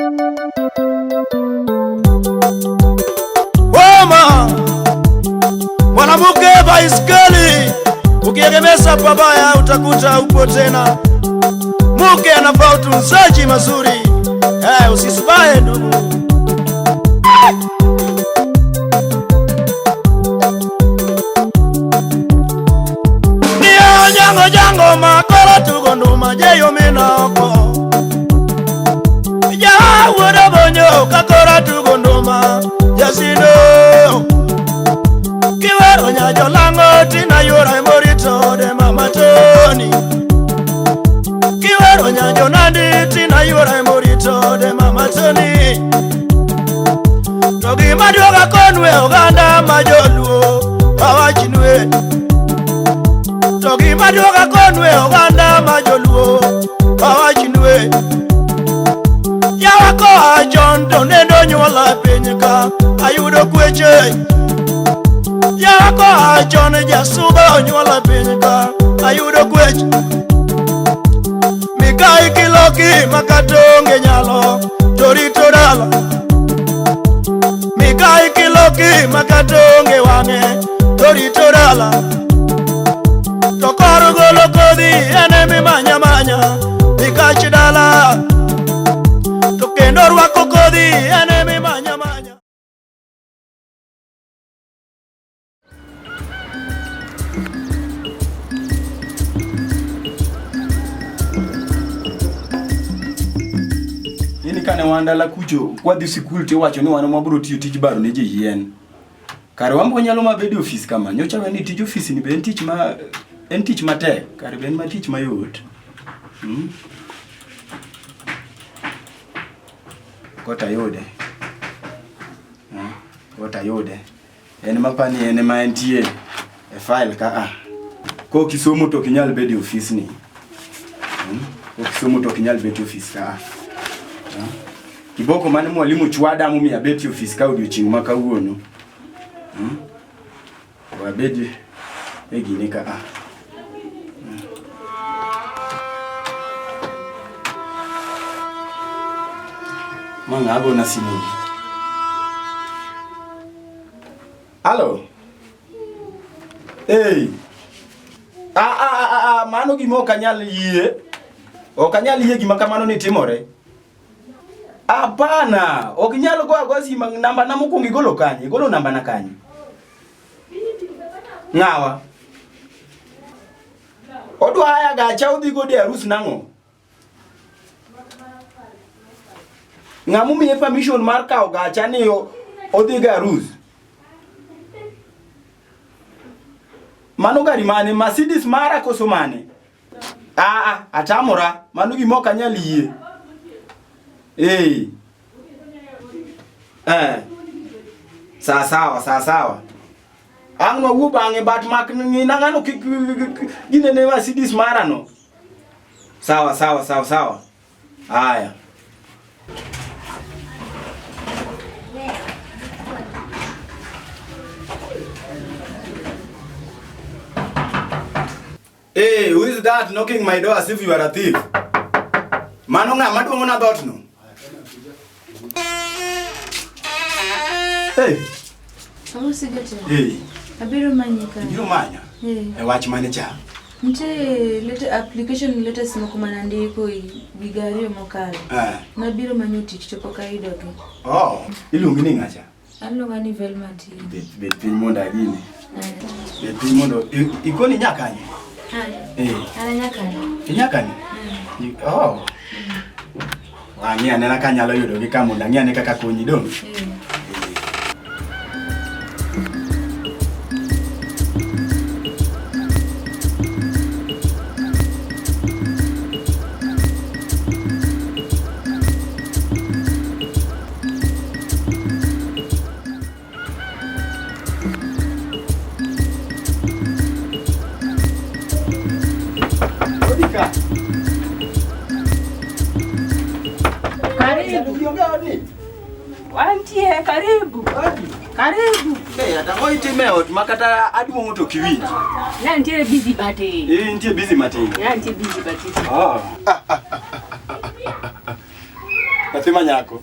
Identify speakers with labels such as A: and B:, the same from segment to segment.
A: Oma mwanamke baiskeli, ukiegemeza pabaya utakuta upo tena. Mke anafaa utunzaji mazuri. Eh, usisubae ndugu. Niyo jango jango makoro tugo nduma jeyo mina oko. Ja wuodo bonyo kakora tugo nduma jasino. Kiwero nyajo lang'o tina yora morito de mama Tony. Kiwero nyajo nandi tina yora morito de mama Tony. To gima duoga konwe oganda ma joluo awachnwe. To gima duoga konwe oganda ma joluo awachnwe. Yawa koa chon to nendo nyuola piny ka ayudo kweche. Yawa koa chon jasuba onyuola piny ka ayudo kweche. Mikai kiloki makata onge nyalo to rito dala. Mikai kiloki makata onge wang'e to rito dala. To kor golo kodhi en emimanya manya nikach dala. To kendo rwako kodhi en emimanya manya.
B: Yaani kane wan dala kucho kwadhi sikul tiwacho ni wan ema wabiro tiyo tij baro ne ji yien. Kare wan be wanyalo ma bedo e ofis kama. Nyocha we ni tij ofis ni be en tich ma en tich matek, kare be en ma tich mayot. Kota yude. Kota yude. En mapani en ema entie e file ka a. Kok isomo to ok inyal bedo e ofis ni. Kok isomo to ok inyal bet e ofis ka a. Kiboko mane mwalimu chwada momiyo abet e ofis ka odiochieng' ma kawuono. Wabed e gine ka a. Ma ng'a gona simu ni? Halo? Hey. Ah, ah, ah, ah, mano gima ok anyal yie. Ok anyal yie gima kamano ni timore. Hapana, ok inyal go agoa simu namba na mokwongo igolo kanye? Igolo namba na kanye? Ng'awa? Odwa haya gacha odhi godo e arus nang'o? Ng'ama omiye permission mar kawo gacha ni odhi go e arus? Mano gari mane? Mercedes mara koso mane? Ah, ah, atamora. Mano gima ok anyal yie. Eh. Eh. Sawa sawa, sawa sawa. Ang' nwawuo bang'e but mak ng'ina ng'ano kik ginene Mercedes mara no. Sawa sawa sawa sawa. Haya. Hey, who is that knocking my door as if you are a thief? Mano ng'a maduong'o na dhoot no? Hey.
C: Amosi jatelo.
B: Hey.
C: Abiro manyi ka.
B: Ibiro manya?
C: Hey.
B: E wach mane cha?
C: Nitie lete application letters moko mane andiko higa ariyo mokalo.
B: Eh.
C: Nabiro manyo tich to pok ayudogi.
B: Oh, iluongi ni ng'a cha?
C: Aluonga ni Velma Tini.
B: Bet, bet piny mondo agini. Bet piny mondo ikoni nyakanye.
C: Eh. An nyakanye.
B: Inyakanye? Mm. Oh. Ang'i anena ka anyalo yudogi ka mondo ang'i ane kaka konyi dong'.
C: Mm.
D: Wantie, karibu. Karibu.
B: Hey, atang'o itime e ot ma kata aduong'o to ok iwinj.
D: Ne antiere busy matin.
B: Eh, intie busy matin.
D: Ne antie busy matin.
B: Oh. Nyathi ma nyako.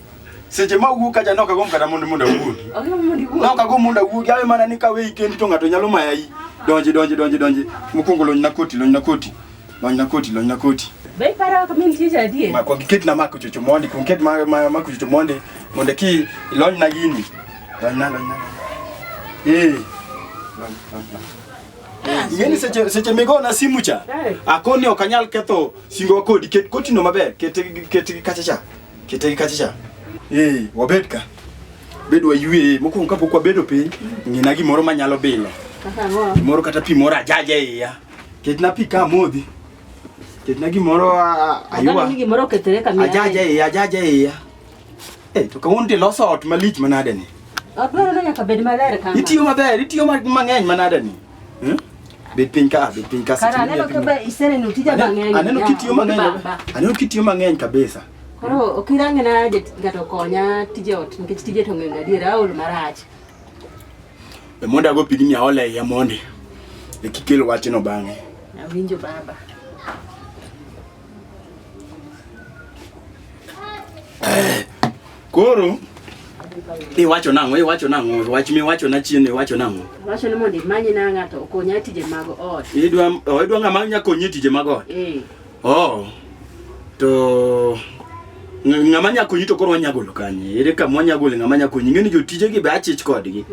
B: Seche ma wuok kacha nok agomb kata mondo mondo awuogi.
D: Ok igomb mondo iwuog.
B: Nok agomb mondo awuogi, awe mana ni kaweyi kendi to ng'ato nyalo maya yi. Donji, donji, donji, donji. Mokwongo lony na koti, lony na koti. Lony na koti, lony na koti.
D: Be iparo kama in tich adier?
B: Ma kwong iket na mako chocho mondi, kwong iket ma ma mako chocho mondi mondo ki ilony na gini. Lony na, lony na. Eh. Lony, lony, lony. Ing'e ni seche seche migona simu cha.
D: Eh.
B: Akoni ok anyal ketho singo kodi, ket kotino maber, kete kete gi kacha cha. Kete gi kacha cha. Eh, wabed ka. Bed waywe, mokwongo kapok wabedo piny, ng'ina gimoro manyalo bilo.
D: Kaka ang'o?
B: Gimoro kata pi moro ajaja e iya. Ketna pi ka amodhi. Ketna gimoro
D: Agano
B: aywa.
D: ni gimoro okethore ka miaye.
B: Ajaja e iya, ajaja e iya. Eh, to kawuono to iloso ot malich manade ni.
D: Ot dwaro ni nyaka bed maler kama.
B: Itiyo maber, itiyo mang'eny manade ni. Hmm? Bed piny ka, bed piny ka.
D: Kara
B: seche
D: aneno
B: miya
D: ka
B: piny.
D: be iseneno tija mang'eny.
B: Aneno
D: ya,
B: kitiyo
D: wuod
B: mang'eny.
D: baba.
B: Aneno kitiyo mang'eny kabisa.
D: Koro ok irangna ng'ato okonya tije ot nikech tije to ng'eny adier aol marach.
B: Be mondo ago pigni aol e iya mondi. E kikel wachno bang'e.
D: Awinjo baba.
B: Koro iwacho nang'o? Iwacho nang'o? Wach miwacho na chien iwacho nang'o?
D: Awacho ni mondo imanyna ng'ato okonya tije mag ot.
B: Idwa oh, idwa ng'ama nya konyi e tije mag ot.
D: Eh.
B: Oh. To ng'ama nya konyi to koro wanya golo kanye? Ere kama wanya golo ng'ama nya konyi? Ing'e ni jotije gi be achich kodgi.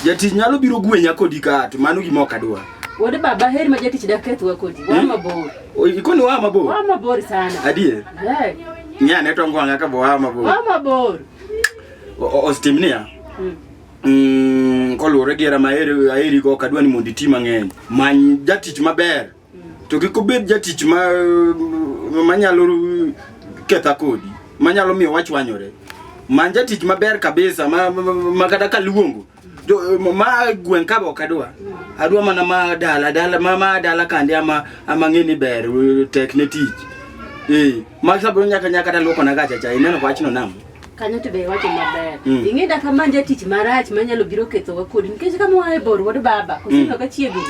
B: Jatich nyalo biro gwenya kodi ka to mano gima ok adwa.
D: Wuod baba heri ma jatich dakethwa kodi. Wa mabor.
B: Ikoni waa mabor.
D: Wa mabor sana.
B: Adier.
D: Eh.
B: Ng'e ane tong wang'a ka bo waa mabor.
D: Wa mabor.
B: Ostim niya.
D: Mm.
B: Koluwore gi hera ma aheri go ok adwa ni mondo iti mang'eny. Many jatich maber. To kik obed jatich ma manyalo ketha kodi, manyalo miyo wachwanyore. Many jatich maber kabisa ma, ma, ma kata kaluongo. Jo, ma gweng' ka be ok adwa. Adwa mana ma dala dala ma, ma dala kande ama ama ng'e ni ber tek ne tich. Eh, ma sabro nyaka nyaka kata luoko na gacha cha ineno wachno namo.
D: Kanyo to be iwacho maber.
B: Mm.
D: Ing'e dak amany jatich marach manyalo biro kethowa kodi nikech kama wae bor wuod baba. Kosineno ka chiegni.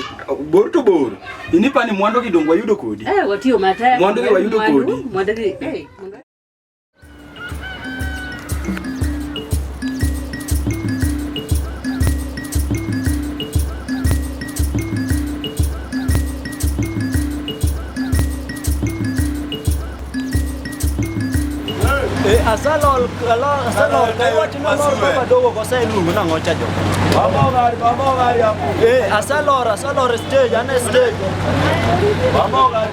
B: Bor to bor. Inipa ni mwandu gi dongo wayudo kodi.
D: Eh, watiyo matek.
B: Mwandu gi wayudo
D: Mwandu,
B: kodi.
D: Mwandu gi eh. Mondo
A: Eh, asalor asalor ka iwacho ni alor kaka dogo kosa iluongo nang'o cha jo? Eh, asalor asalor e stage an e stage.
E: Mama.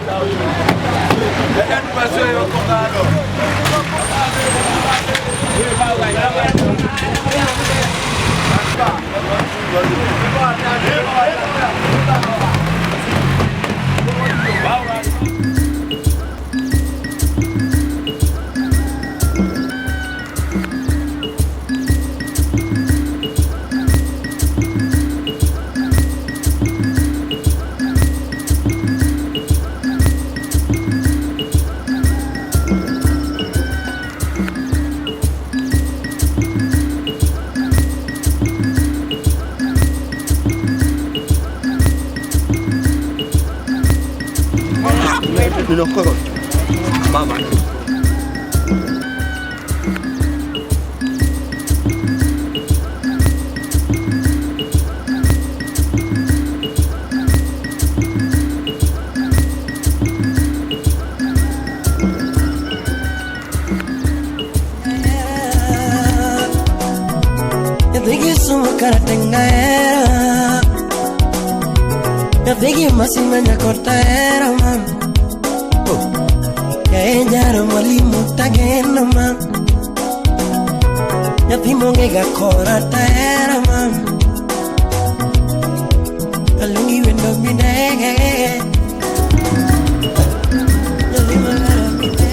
F: Karatengaera Nyathigi masimenya kotahera mam Oh. Yae mwalimu tageno mam Nyathi monge ga kora tahera mam Alungi wendo binege Nyathi magara binege.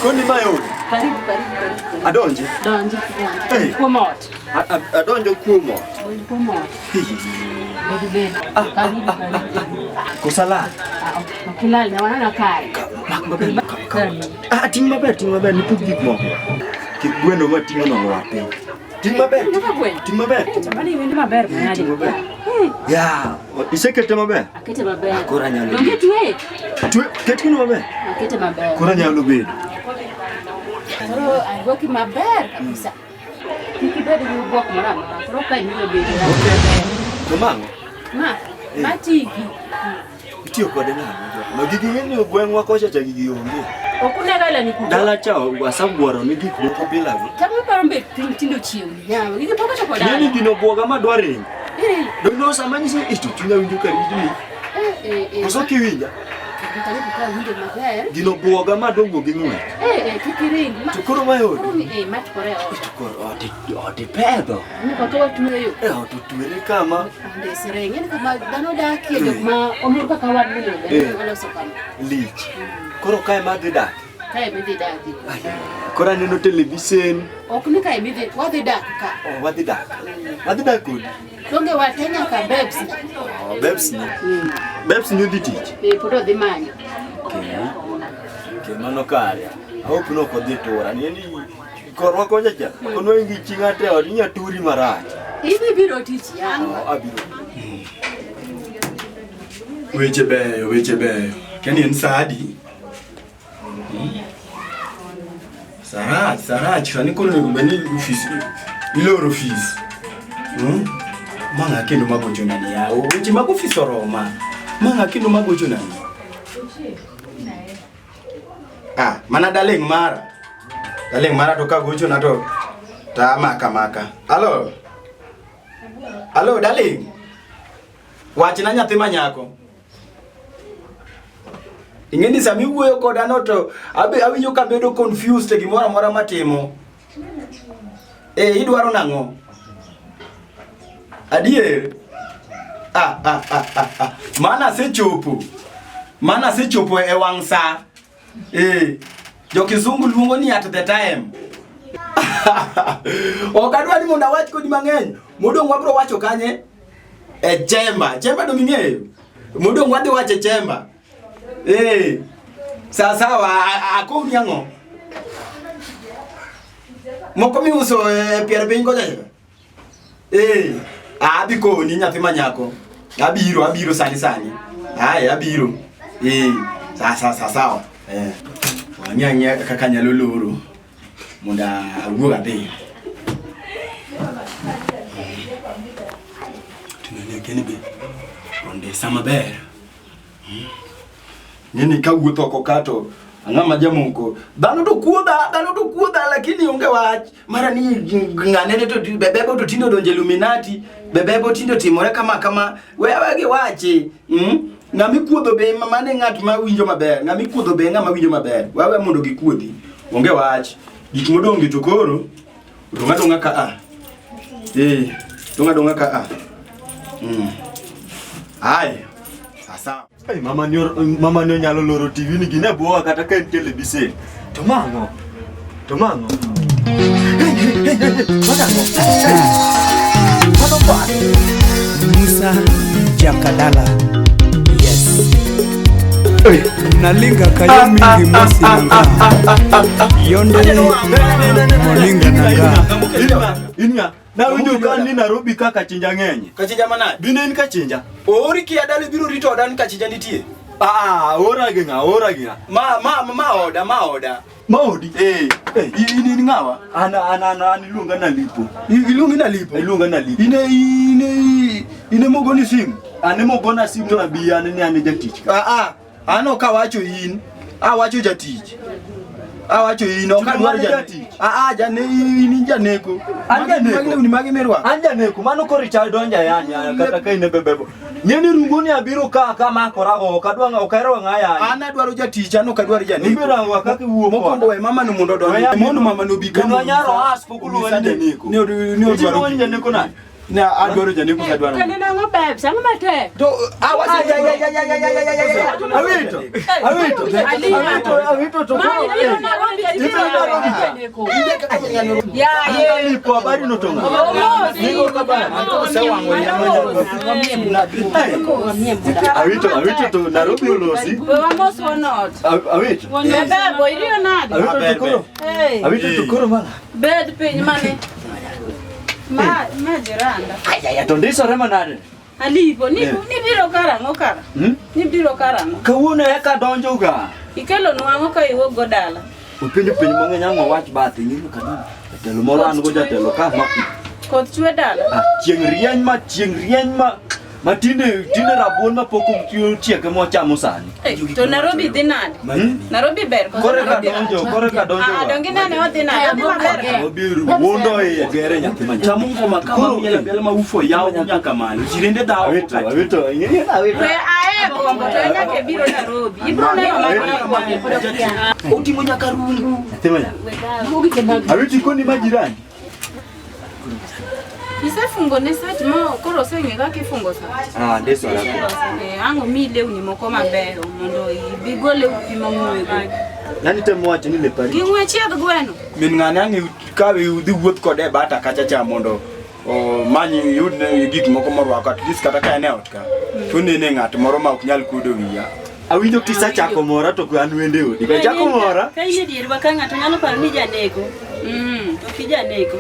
B: Koni mayot.
D: Karibu, karibu, karibu.
B: Adonje.
D: Donji,
B: Hey.
D: donji. Kuom ot.
B: Adonjo kuom ot.
D: Donji kuom ot. Bed bed. Karibu, karibu.
B: Kosa lal.
D: Ah, ok ilal ne waneno kae.
B: Mak maber. Kama. Ah, ting' maber, ting' maber, nipuk gik moko. Kik gweno mating'o no lwar piny. Ting' maber.
D: Kaka gweno.
B: Ting' maber.
D: Eh, to mano iwinjo maber manade.
B: Ting' maber.
D: Eh,
B: Ya, isekete maber.
D: akete maber.
B: Koro anyalo
D: Donge twe?
B: Twe, ket gino maber.
D: Akete maber.
B: Koro anyalo bedo.
D: Koro arwaki maber kabisa. Kik ibed gi bwok moro amora. Koro ka ibiro bedo maber.
B: To mang'o?
D: Ma, ma TV.
B: Itiyo kode nang'o? Ma gigi ng'eny e gweng'wa kocha cha gigi onge.
D: Ok unego ila ni kuno.
B: Dala cha wasagwaro ni gik moko bilagi.
D: Kama iparo mbet piny tindo chiewni. Yawa, gigi pok ochopo dala.
B: Ng'eni gino bwoga ma dwa ringo.
D: Iri.
B: Donge sama nyisi ito chunya winjo ka rijni.
D: Eh, eh, eh.
B: Koso kiwinja?
D: Karibu, karibu ka winjo maber.
B: Gino bwoga ma dwa wuok gi ng'wech.
D: Eh, eh, kik iring. Ma-
B: To koro ma odi?
D: Koro mi- eh, ma to koro e ot.
B: To koro ot ot ipedho.
D: Ni kaka watweyo.
B: Eh, ot otwere kama
D: Ondesore. Ing'eni kama dhano dakie, jok ma omor kaka wan ni
B: Eh.
D: oloso kama.
B: lich. Koro kae ma dhi dak.
D: Kae midhi dakie.
B: Koro aneno televisen.
D: Ok ni kae midhi, wadhi dak ka.
B: Oh, wadhi dak. Wadhi dak kodi.
D: Donge wate nyaka Babes na.
B: Oh, Babes ni. Babes ni odhi tich.
D: Eh, pod odhi manyo.
B: Okay. Okay, mano kare. Ahope ni ok odhi tura. Ni korwa kocha cha. Konwang'i gi chi ng'ato e ot, inya turi marach.
D: Idhi biro tich yawa.
B: Oh, abiro.
E: Weche beyo, weche beyo. Kani en sa adi? Sarach, sarach, sani koro onego bed ni ofis iloro ofis. Ma ng'a kendo magocho nani ya? Weche mag ofis oroma. Ma ng'a kendo magocho nani? Ah, mana darling mara. Darling mara to kagocho na to ta maka maka. Alo. Alo darling. Wachna nyathi ma nyako. Ing'e ni sama iwuoyo koda no to awinjo ka bedo confused e gimoro amora matimo. Eh, idwaro nang'o? Adier? Ah, ah, ah, ah, ah. Mana asechopo. Mana asechopo e wang' sa. Eh, jo-kizungu luongo ni at the time. Ok adwa ni mondo awach kodi mang'eny. Modong' wabro wacho kanye? E chemba. Chemba dong' ing'eyo? Modong' wadhi wacho e chemba. Eh. Sawa sawa, akowni ang'o? Moko miuso e pier piny kocha cha. Eh, adhi koni nyathi ma nyako. Abiro, abiro sani sani. Aye, abiro. Eh, sawa sawa sawa. Eh. Wang'i ang'iya kaka anyalo loro mondo awuog adhi. Tinene keni be ondisa maber. Nini ka wuotho oko ka to ang'ama jamoko. Dhano to kuodha, dhano to kuodha lakini onge wach. Mara ni ng'anene to bebebo to tinde odonjo Illuminati, bebebo tinde otimore kama kama. We awe gi wachi. Ng'ama ikuodho be mane ng'at ma winjo maber. Ng'ama ikuodho be ng'ama winjo maber. We awe mondo gikuodhi. Onge wach. Gik modong' gi to koro dong' adong'a ka a. Eh, dong' adong'a ka a. Ai. Sasa.
B: Hey, mama ni mama ni onyalo loro TV ni gine bwoga kata ka en televisen. To mang'o? To mang'o? Mano bad.
F: Musa Jakadala. Yes. Nalinga kayo mingi mwasi nanga. Yonde molinga nanga.
B: Inya, na winjo ka ni Nairobi ka kachinja ng'eny.
E: Kachinja manade?
B: Bine in kachinja?
E: Oori kia dala biro rito oda ni kachinja nitie.
B: Ah, ora gi ng'a, ora gi ng'a.
E: Ma ma ma oda, ma oda.
B: Ma odi?
E: Eh,
B: Eh.
E: in in ng'awa?
B: An an an an iluonga Nalipo.
E: Iluongi Nalipo?
B: Iluonga Nalipo.
E: Ine ine ine mogoni simu?
B: An emogona simu to abi an ni an e jatich ka.
E: Ah ah, an ok awacho in. Awacho jatich. Awacho in ok
B: To
E: adwar
B: mano
E: jatich.
B: jatich.
E: Ah ah, jane in janeko.
B: An janeko.
E: Magi lewni magi mirwako.
B: An janeko, mano koro ichal donjo e yani yani kata ka in e bebebo. Ng'eni rungo ni abiro ka ka makora go, ok adwa ok ahero wang' ayany.
E: An adwaro jatich, an ok adwar janeko.
B: Ibiro rango kaka iwuok koda.
E: Mokwongo we mama no mondo odonji.
B: Weya
E: Mondo mama no obi ka.
B: Wuonwa nyaro as pok oluonga ni janeko.
E: Ni
B: Iti
E: odwaro.
B: luonga ni janeko nade? Ne adwaro janeko sa adwaro.
D: Kane nang'o babes, ang'o matek?
B: To awase ya ya ya ya ya ya ya ya. Awito. Awito. Awito, awito to koro.
D: Ya, ye.
B: Ipo habari no tonga. Niko kabana. Awito, awito to Nairobi olosi.
D: We wamos wanot.
B: Awito.
D: Bebo, iriyo nade?
B: Awito to koro.
D: Hey.
B: Awito to koro mala.
D: Bed piny mane? Ma, ma jiranda.
B: Ayaya to ndisore manade.
D: Alipo, ni nibiro karang'o kara? Nibiro karang'o?
B: Kawuono eka donjo ga.
D: Ikelo nwang'o ka iwuok go dala.
B: Openjo penjo mang'eny ang' wawach bathe ing'eyo kanyo. Jatelo moro an go jatelo ka ma
D: Koth chwe dala.
B: ah, chieng' rieny ma ma tinde tinde rabuon ma pok ochiek ema wachamo sani.
D: Eh, to Nairobi dhi nade? Nairobi ber koso
B: Kore ka
D: Nairobi rach?
B: donjo, kore ka donjo.
D: Ah, donge nene odhi nade? Odhi maber.
B: Obiro wuondo iye gere nyathi ma.
E: Chamo ngoma kama biela biela ma ufo yawo nyaka malo. Jirende dhawo.
B: Awito, awito, ing'eyo na awito.
D: We ae gombo to en nyaka ibiro Nairobi. Ibiro neno mana
E: Otimo nyaka rungu.
B: Nyathi ma nyako. Awito ikoni ma jirani.
D: Isefungo ne sat ma koro oseng'e kaka ifungo sat.
B: Ah, ndisora.
D: Eh, ang' omiyi lewni moko mabeyo mondo ibi gol e pi mang'wego.
B: Nani temo wacho ni lepari.
D: Gi ng'we chiedh gweno.
E: Min ng'ane ang' kawe udhi wuoth kode e bata kacha cha mondo omany yud gik moko morwako at least kata ka en e ot ka. To nene ng'at moro ma ok nyal kuodo wiya.
B: Awinjo kisachako mora to an wende odi. Ka ichako mora.
G: Ka in e dierwa ka ng'ato nyalo paro ni janeko. To ok ijaneko.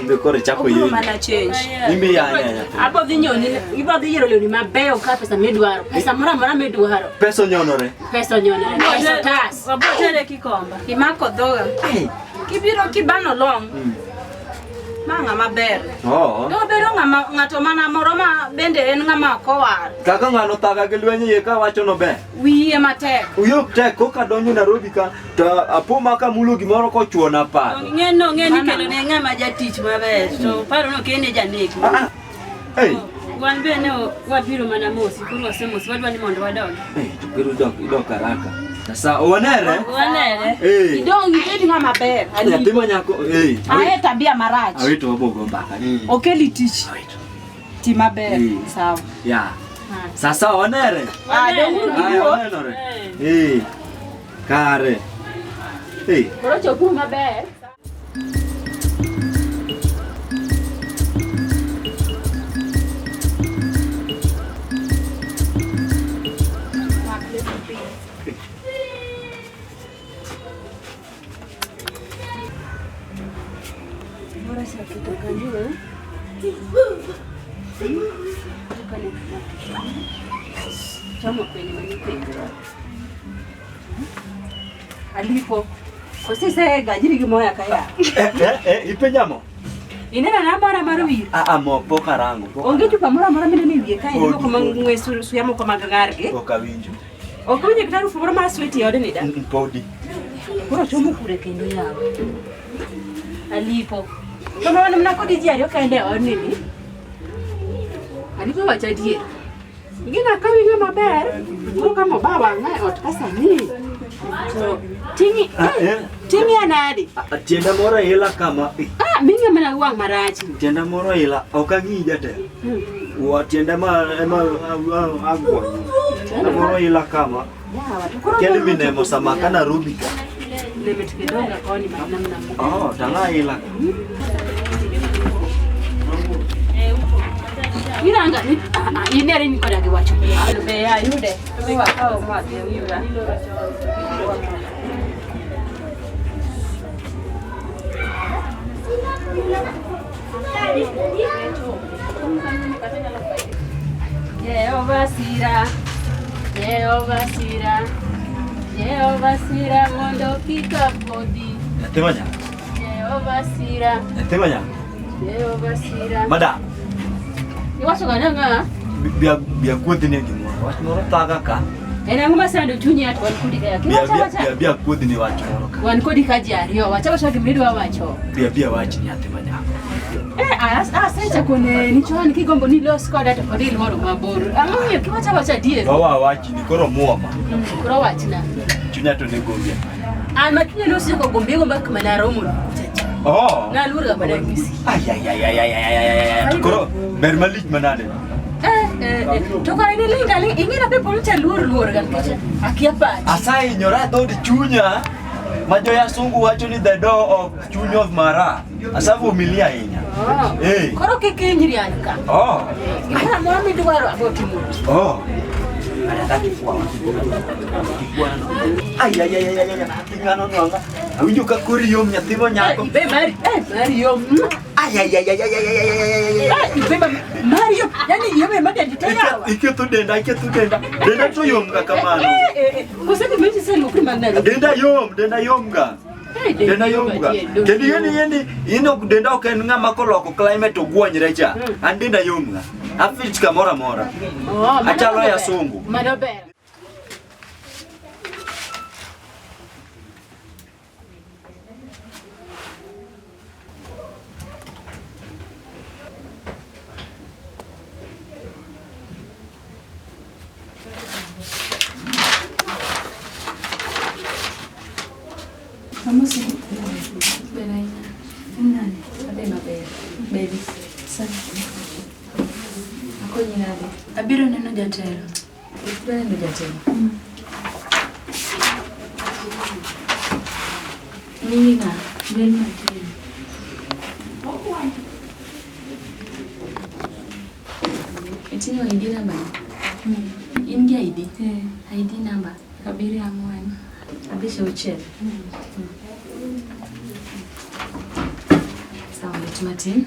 B: Imbe koro ichako
D: Obiro
B: yeni.
D: mana change.
B: Imbe yanya nyathi.
G: Abo dhi nyoni, ibo dhi yiero lewni mabeyo ka pesa midwaro. Pesa moro amora midwaro.
B: Pesa onyonore.
G: Pesa onyonore. Pesa otas.
D: Wabo tere kikomba. Imako dhoga. Kibiro kibano long. Ma ng'ama ber.
B: Oo.
D: To bedo ng'ama ng'ato mana moro ma bende en ng'ama ok owar.
B: Kaka ng'ano thaga gi lweny iye ka wacho no ber.
D: Wiye matek.
B: Uyok tek koka donjo Nairobi ka to apo ma kamulo gimoro kochuona pado.
G: Ng'e no ng'e ni kelo ne ng'ama jatich maber. To paro no kene janeko.
B: Ah, ah. Ei,
G: Wan be ne wabiro mana mosi, koro wasemosi, wadwa ni mondo wadog.
B: ei, to koro idok haraka. Sasa wanere?
G: Wanere.
B: Eh.
D: Idong' ibed ng'ama ber.
B: Nyathi ma nyako, eh.
D: Ae tabia marach.
B: Awito wabogo mbaka.
D: Okeli tich. Ti maber. Sawa.
B: Ya. Sasa wanere?
D: Ah, donguru gi
B: Aya,
D: wuoth.
B: wanenore. Eh. Kare. Eh.
G: Koro chopuru maber. Chamo kwenye manipenjo. Alipo. Kosisega jiri gimoya kaya.
B: Eh, ipenjamo?
G: Ineno na mora mar wir.
B: Ah, ah, mo pok arango. Pok
G: Onge chupa moro amora mineno e wiye kae
B: Podi,
G: moko ma
B: podi.
G: ng'we suya moko mag gargi.
B: Ok awinjo.
G: Ok winjo kata harufu moro mar sweet e odni da.
B: Podi.
G: Koro chomo kure kendo yawa. Alipo. To wan mana kodi ji ariyo kende e odni ni. Alipo wacho adier. Ing'e ka winjo maber, koro ka moba wang'a e ot ka sani. To ting'i
B: Ah, eh.
G: ting'i anadi.
B: Ah, Tienda moro ila kama. Eh,
G: Ah, ming'e mana wang' marach.
B: Tienda moro ila ok ang'i jatelo. Wa tienda ma ema agwanyo. Tienda moro ila kama.
G: Yawa, to koro
B: Tiende minemo sama ka Nairobi ka.
G: Lemit kidonga koni ma namna.
B: Oh, tanga ila.
G: Iranga ni inere ni koda gi wacho.
D: Be ayude. Wakawo mwadhi e wiwa.
G: Jehova sira, Jehova sira, Jehova sira mondo kik apodhi.
B: Nyathi ma nyako.
G: Jehova sira,
B: Nyathi ma nyako.
G: Jehova sira.
B: Madam,
G: Iwacho ga nang'a?
B: bia kuodhi ni gimoro. Wach moro thaga ka.
G: En ang'o masando chunyi at wan kodi ka?
B: Bia
G: Kiwacho
B: bia
G: wacha.
B: bia bia kuodhi ni wach moro ka.
G: Wan kodi ka ji ariyo, wacha wacha gima idwa wacho.
B: Bia bia wach ni nyathi ma nyako.
G: Eh, asechako neni chon kigombo ni los koda to pod iluoro mabor. Ang'o miyo kiwacho wacha adier?
B: Wawa wach ni koro muoma.
G: Koro wachna.
B: Chunya to ne gombia.
G: An ma chunya nosechako gombi gomba kama naromo kucha cha.
H: Oh.
D: Naluor ga mana nyisi.
H: Ay ay ay ay ay ay ay ay. To koro ber malich manade.
D: Eh, eh, eh. To kare ni linga ling ing'e na pepo ncha luor luor ga nikech akia pachi.
H: Asahinyora e dhood chunya ma joyasungu wacho ni the door of chuny of mara. Asavumilia ahinya.
D: Oh.
H: Eh.
D: Koro kik hinyri an ka.
H: Oh.
D: Gimoro amora midwaro abo timo.
H: Oh. Ay ay ay ay ay ay. Ng'ano nwang'a. Awinjo ka kori yom nyathi ma nyako.
D: Ibe mari, eh, mari yom.
H: Ay ay ay ay ay ay ay ay ay ay.
D: Eh, ibe mari yom. Yani yom ema dendi to yawa.
H: Iketho denda, iketho denda. Denda to yom ga kamano.
D: Eh, eh, eh. Kose gima iseluokri manade?
H: Denda yom, denda yom ga.
D: Eh,
H: Denda yom ga. Kendo yeni yeni in ok denda ok en ng'ama koloko climate to gwonyre cha. An denda yom ga. Afit kamoro amora.
D: Oh, mano
H: Achalo
D: ber.
H: ya sungu.
D: Mano ber.
C: Amosi. Ber ahinya. In nade? Adhi maber. Bedi. Sawa. Akonyi nade? Abiro neno jatelo. Ibiro neno jatelo? Nyingi ng'a? Velma Atieno. Iting'o ID namba ni? In gi ID? ID namba? 7 4 5 6. Sawa, wait matin.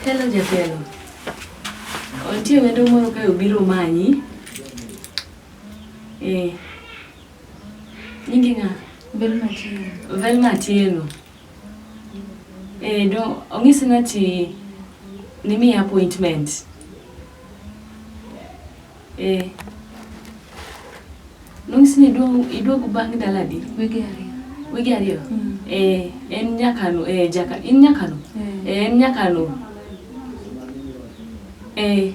C: Hello jatelo. Nitie wendo moro kae obiro manyi. Eh. Nyingi ng'a? Velma Atieno. Velma Atieno. Eh, do ong'isi nati nimiya appointment. Eh. Nong'isi ni iduogo bang' ndalo adi? Wige ariyo. Wige ariyo? Eh, en nyakano, eh, jaka, in nyakano? Eh, en nyakano. Eh.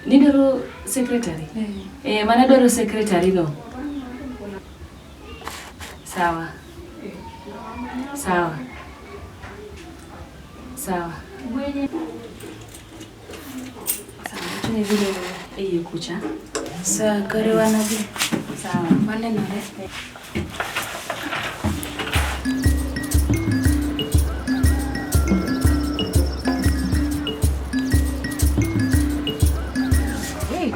C: Nidwaro secretary? Eh, mana dwaro secretary no. Sawa. Sawa. Sawa. Sawa, tune vile e iye kucha. Sawa, kare wanadhi. Sawa. Wanenore.
D: Hey.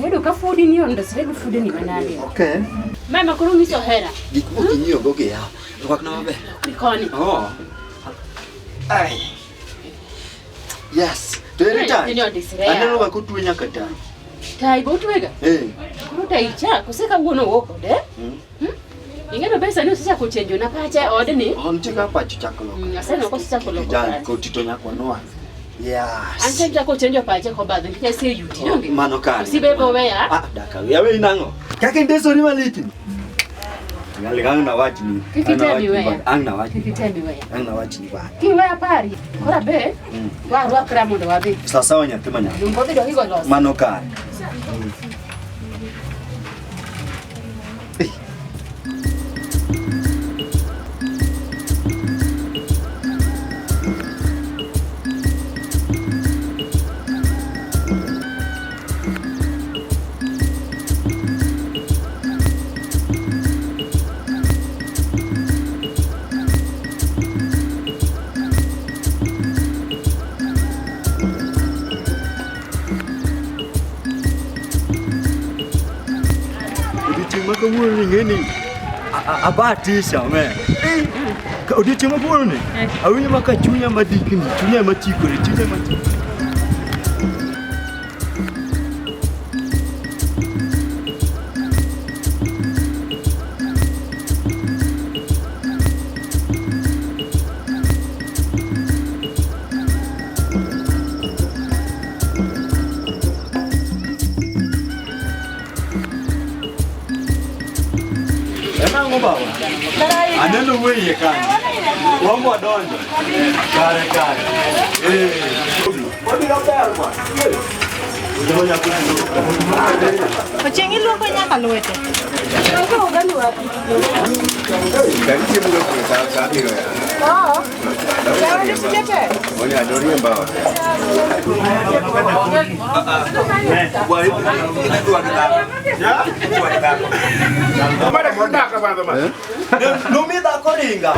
D: Yudo ka fudi ni ondosre gi fude ni manade.
E: Okay.
D: Mama koro nyiso hera.
E: Gik moko inyiewo go gi yawa. Rwakna maber.
D: Koni.
E: Oh. Ai. Yes. To ere tai?
D: Ni ondisre.
E: Aneno ka kotwe nyaka tai.
D: Tai bo otwega?
E: Eh.
D: Koro tai cha, kose kawuono wuok kode? Ing'eyo pesa ni osechako chenjo na pacha e odni.
E: Oh, nitie kaka pacho chako loko.
D: Aseneno kosechako loko
E: Kijana
D: pache.
E: kotito nyakwa noa. Yes.
D: An chako chenjo pache kobadho nikech aseyuti donge?
E: Mano kare.
D: Osibebo weya.
E: Ah, daka weya weyi nang'o? Kaka indesori malich ni. Ngali ang' nawachni.
D: Kik item iweya.
E: Ang' nawachni.
D: Kik item iweya.
E: Ang' nawachni ba.
D: Kiweya pari. Koro abe, warwakra mondo wadhi.
E: Sawa sawa nyathi ma nyako.
D: Donge odhi dok igo loso.
E: Mano kare. Odiochieng' ma kawuono ni ing'e ni abahatisha me. Odiochieng' ma kawuono ni awinjo ma ka chunya madikni, chunya ema chikore, chunya ema chikore. Enang'o baba? Aneno wiye kanyo. Wambo donjo. Kare kare. Eh.
I: Ochieng' iluoko nyaka lwete.
H: Numi dhako ringa.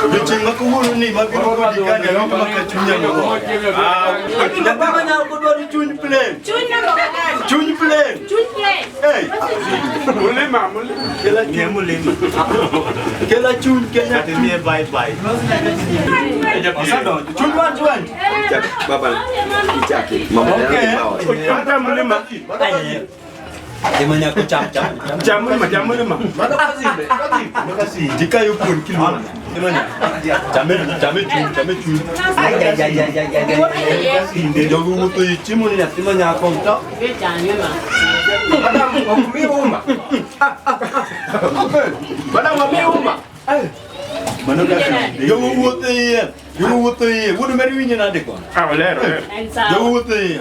H: Odiochieng' ma kawuono ni mabiro kodi kani awinjo maka chunya nyuol. Nyathi ma nyako dwaro chuny plain. Chuny plain. Hey.
J: Mulima, mulima.
H: Kela chuny mulima. Kela chuny kenya chuny bye bye. Chuny 120.
E: Baba ichake.
H: Okay.
J: Hata mulima. Chamulima, chamulima.
H: Dikayo kuon kiluongo. Chame chame chuny, chame chuny. Jogo wuotho e chiemo ni nyathi ma nyako to.
J: Madam, wami uma.
H: Mano kaka jogo wuotho iye. Jogo wuotho iye. Wuod meri winjo nade kono?
J: Ah, olero, olero.
H: Jogo wuotho iye.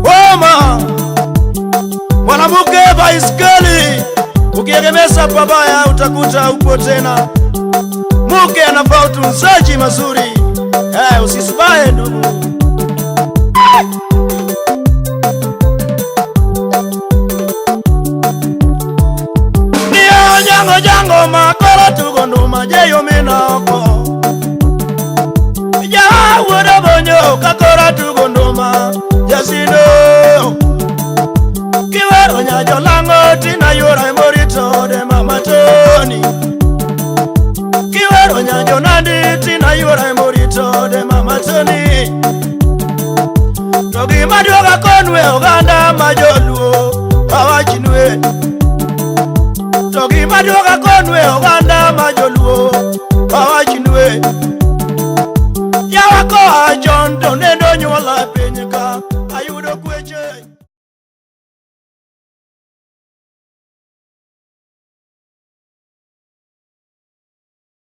A: Oma mwanamke baiskeli, ukiegemeza pabaya utakuta upo tena. Mke anafaa utunzaji mazuri, usisibae ndugu. Ndio nyango jango makoro tugo nduma jeyo mina oko ja wuodo bonyo kakora tugo nduma jasino kiwero nyajo lango tina yora morito de mama Tony kiwero nyajo nandi tina yora morito de mama Tony to gima duoga konwe oganda ma joluo awachnwe to gima duoga konwe oganda ma joluo awachnwe